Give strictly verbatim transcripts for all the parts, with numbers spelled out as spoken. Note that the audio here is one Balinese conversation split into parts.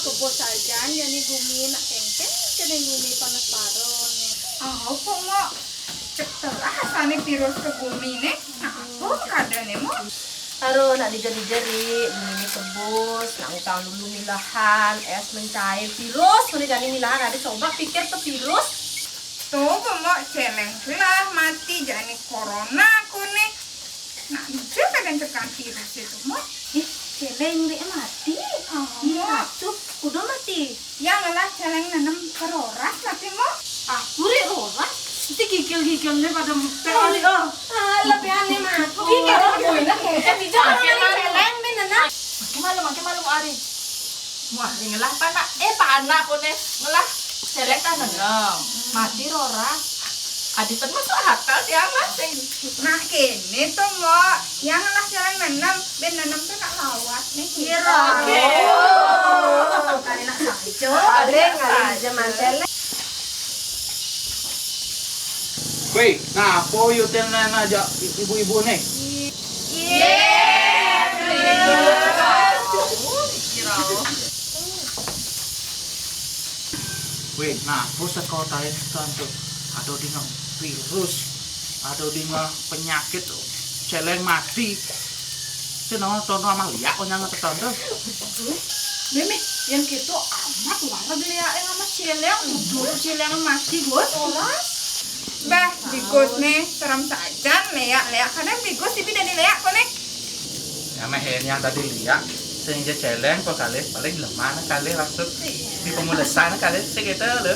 Kebus sajan jani gumi nak kéngkén, jani gumi panas baroné. Au, Pok Mok. Cek teras ané virus ka gumi né. Nah, apa keadaané, Mok? Aduh, nak dijer-dijer, Ri. Gumi né kebus, nak ngutang dulu milahan, és mencair, virus, mana jani milahan, ada coba pikir ke virus. Tuh, Pok Mok, céléng lah mati, jani corona koné. Nah, bisa kadang tekan virus itu, Mok. Ih, céléng dek mati. Oh, Ih, Mok. Ratu, udah mati. Yang lah céléng nenem keroras mati, Mok. Aku rek roras, mesti gigil-gigilnya pada muter. Oh, iya. Ah, lebih aneh mati. Gigil aku ini. Jadi jangan céléng deh, nenem. Makin malu, makin malu, Ari. Wah, ngelah panak. Eh, panak koné. Ngelah céléng kan nenem. Mati roras. Adi kan masuk akal tiang lah sing. Nah, kéné to, Mok. Yang ngelah céléng nenem, ben nenem to nak lawat né. Kira. Oke. Oh, kali nak saja. Ada ngalih zaman céléng. Wéh, ngapa yutin aja ibu-ibu né? Wéh, ngapa sekotahin tantu? Ada dengan virus, ada dengan penyakit, céléng mati. Sing nang tono Amalia kok nyang tetantu. Mémé, yang gitu amat wareg léaké sama céléng, udah céléng mati, Gus. Bah, di Gus né, serem sajan, léak-léak. Kadang di Gus, ibi dadi léak, koné. Ya, méh, yang tadi léak, sing ja céléng, kok kalih, paling lemah, kalih, maksud, di pemulesan, kalih, sing gitu, lho.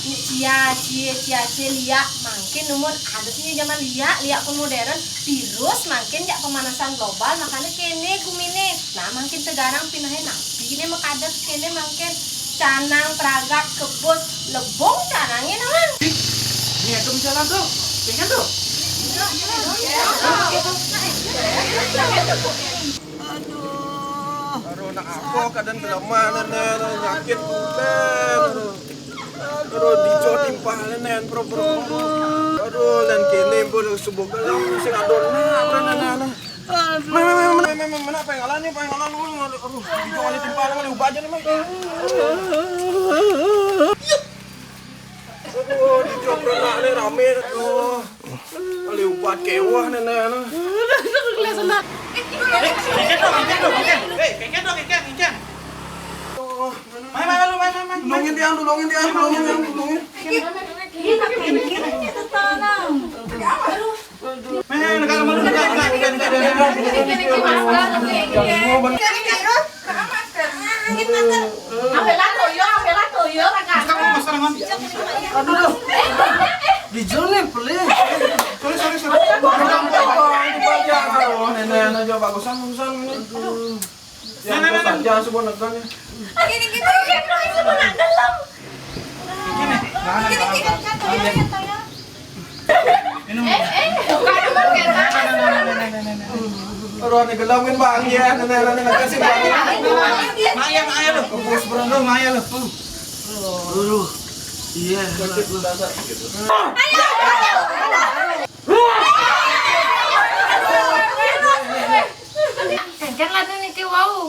Cia, cia, cia, cia, léak. Mangkin numun ada sih zaman léak, léak pun modern. Virus, mangkin jak pemanasan global, makanya kéné guminé. Nah, mangkin sekarang pinahnya nabi né makadat kéné mangkin. Canang pragat kebus lebung canangnya, Nang. Ini aku jalan tuh. Pengen tuh. Aduh. Aduh, nak apa keadaan kelemahan, Nén? Nyakit, Nén. Aduh, dijo timpah, Nén, bro, bro. Aduh, Nén, kéné, bro, subuh kelam, sing adon, nah, Nén, Nén, Nén. Meh, meh, meh, meh, meh, meh, meh, apa yang ngalah nih, apa yang ngalah lu? Aduh, dijo kali timpah, kali ubah aja nih, meh. Aduh, dijo pernah nih, ramé, aduh. Kali upat kéwah, Nén, Nén. Kengkén dong, kengkén. Hei, kengkén dong, kengkén, kengkén. Main, main, main, main, main, main. Tulungin tiang, tulungin tiang, tulungin tiang, tulungin. Main, main, main, main, main, main, main, main. Aduh, aduh. Di Joni, please. Sorry, sorry, sorry. Nenek, nenek, coba bagusan, bagusan ini. Aduh. Ya, nah, nah, nah, nah. Jangan semua nekan ya. Gini, gini, gini, gini, gini, dalam. Gini, gini, gini, gini, gini, gini. Minum. Eh, eh, bukan, bukan, bukan. Aduh, ini gelem kan, Bang, ya. Nenek, nenek, nenek, kasih, Bang. Maya, Maya lu. Bos, bro, lu, Maya lu. Aduh. Iya. Ayo, ayo, ayo. Kenceng lah tuh niki wau.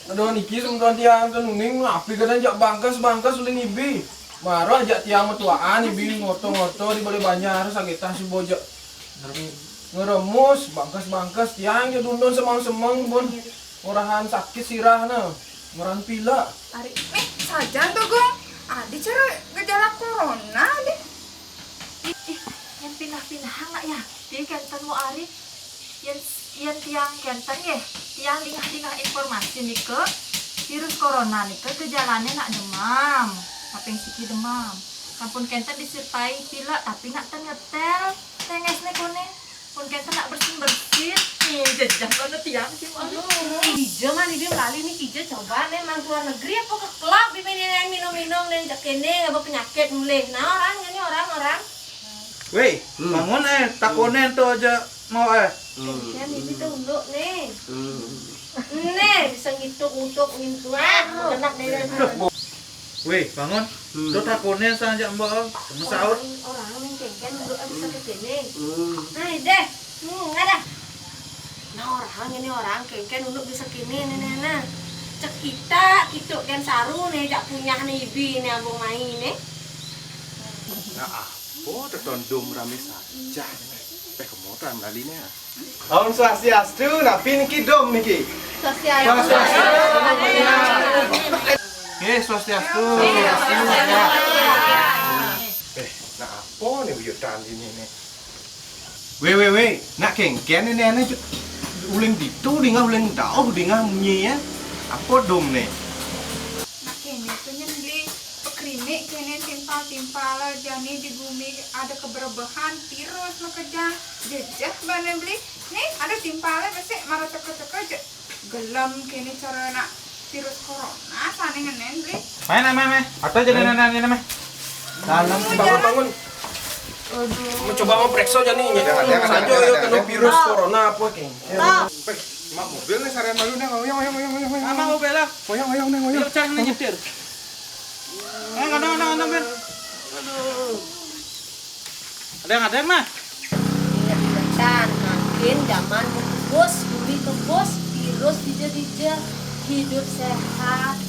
Aduh, niki semeton tiang tuh nuning, api kadang jak bangkes-bangkes ulin ibi. Maro ajak tiang metuaan ibi ngoto-ngoto di balé banjar, sagétah suba jak ngeremus, bangkes-bangkes tiang jak dundun semeng-semeng pun. Ngurahan sakit sirah nah, ngurahan pilek. Ari, eh, sajan to, Gung. Adi cara gejala corona, Adi. Ih, ih, yén pinah-pinah nak ya. Di kénten mu ari. Yén, yén tiang kénten nggih, tiang dingah-dingah informasi nika, virus corona nika gejalané nak demam. Kaping siki demam. Sampun kénten disertai pilek, tapi nak ten ngetél. Tengésné koné. Pun kénten nak bersin-bersin. Ih, jejeh kono tiang sih, Mang. Aduh, kija mah, Ibi lali nih, kija coba né, mang luar negeri apa ke klub, Ibi né minum-minum né, jak kéné, ngaba penyakit mulih. Nah, orang ini orang, orang. Wéh, hmm, bangun, eh, takonin to aja mau, eh. Hmm. Kéngkén Ibi to unduk né. Hmm. Né, bisa ngituk-ngutuk ngintu, ah, kena deh. Wéh, bangun. Hmm. Tuh takonin saja, Mbok. Kamu sahur. Orang, orang yang kéngkén unduk bisa ke sini. Hmm. Nah, deh. Hmm, ada. Nah, orang ini orang kéngkén unduk bisa kini, nenek, nah. Cekita kitu gén saru né, jak punyah né ibi né abang mai né. Nah, apa teton dom ramé saja. Eh, kemotan lali né. Om Swastiastu, napi niki dom niki? Swastiastu. Swastiastu. Eh, Swastiastu. Eh, nah apa né wuyudan ini né? Wé, wé, wé, nak kéngkén ini ané uling ditu dingah uling dauh dingah munyi ya. Apa dom né? Nah, kéné to nyén Bli, pakrinik kéné timpal-timpal jani di bumi ada keberebehan virus makejang jejeh bané Bli. Nih, ada timpalé besik mara teka-teka je gelem kéné cara nak virus corona sané ngenén Bli. Main, main, main. Atau jadi nana ini mah. Dalam. Bangun, bangun. Mau coba mau periksa aja nih. Jangan, jangan, saja jangan, ya jangan, kena jangan. Virus corona apa, Keng? Mak mobil nih sarian baru nih, oyong, oyong, oyong, oyong, oyong. Mama mobil lah. Oyong, oyong, nih, oyong. Yuk, cang, nih, nyetir. Eh, kadang, kadang, kadang, Ben. Aduh. Ada yang, ada yang, mah. Inget-ingetan, makin zaman mau kebus, bumi kebus, virus dija-dija, hidup sehat,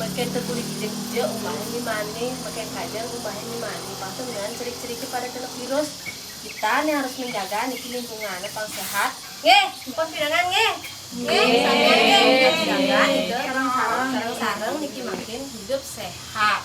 makin teguli dija-dija, umahnya ni mané, makin kajar, umahnya ni mané. Pasti dengan cerik-ceriknya pada kena virus. Kita nih harus menjaga niki lingkungan pang sehat. Nggih, pun pinangan nggih. Nggih, sampeyan nggih. Jaga niki sareng-sareng, sareng-sareng niki makin hidup sehat.